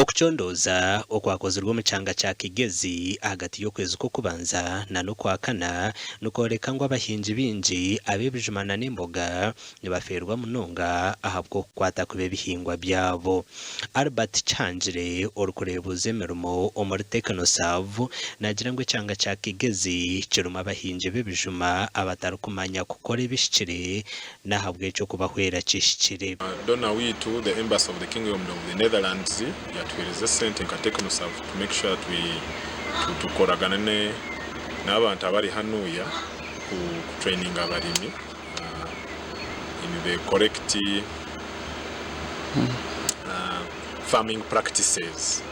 Okucondooza okwakozirwe omu kyanga kya Kigezi ahagati y'okwezi kw'okubanza na n'okwakana nikworeka ngu abahingi baingi ab'ebijuma na n'emboga nibafeerwa munonga ahabw'okukwata kubi ebihingwa byabo. Albert Kihangire orikureebuuza emirimo omuri Technoserve naagira ngu ekyanga kya Kigezi kirimu abahingi b'ebijuma abatarikumanya kukora ebihikire n'ahabw'ekyo okubahwera kihikire. Donor waitu, the Embassy of the Kingdom of the Netherlands yatuhereza esente nka Technoserve to make sure that we tukoragana n'abantu abari hanuya ku traininga abarimi in the correct farming practices.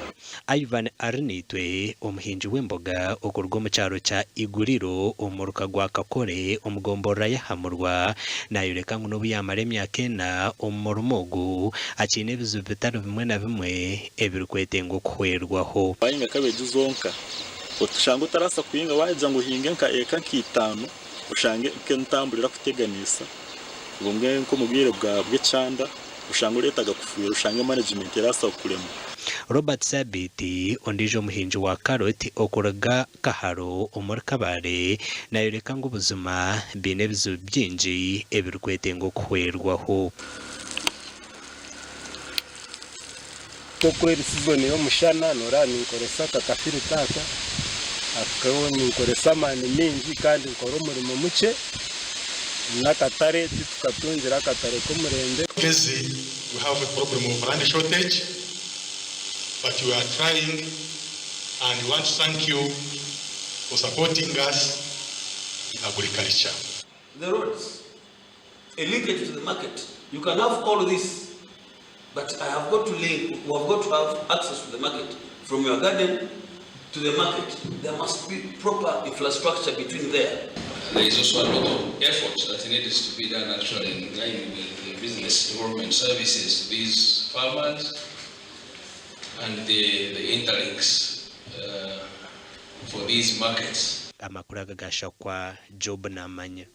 Ivan Arinaitwe, omuhingi w'emboga okuruga omu kyaro kya Iguriro omu muruka gwa Kakore omu gomborora y'Ahamurwa nayoreka ngu n'obu yamara emyaka ena omu murimo ogu, akiine ebizibu bitari bimwe na bimwe ebirikwetenga okuhwerwaho. Wahinga kabeegi zonka, oshange otarabaasa kuhinga wagira ngu ohinge nka eka nka itaano oshange nk'entambura erakuteganisa obumwe nk'omu bwire bw'ekyanda. Oshange oreetaga kufuhirira oshange management eraasa kukurema. Robert Sabiiti, ondiijo muhingi wa carrot okuruga Kaharo omuri Kabale nayoreka ngu buzima baine ebizibu bingi ebirikwetenga okuhwerwaho. Nk'oku eri sizoni y'omushana noreeba ninkoresa aka kafirita aka, ako ninkoresa amaani maingi kandi nkora omurimo mukye, n'akatare titukatungire akatare k'omurembe. Kigezi we have a problem of land shortage but we are trying and we want to thank you for supporting us in agriculture. The roads, a linkage to the market, you can have all this but I have got to link, we have got to have access to the market from your garden to the market, there must be proper infrastructure between there. There is also a lot of effort that needs to be done actually in line with the business development services to these farmers and the, the interlinks for these markets. Amakuru aga gashakwa Job Namanya.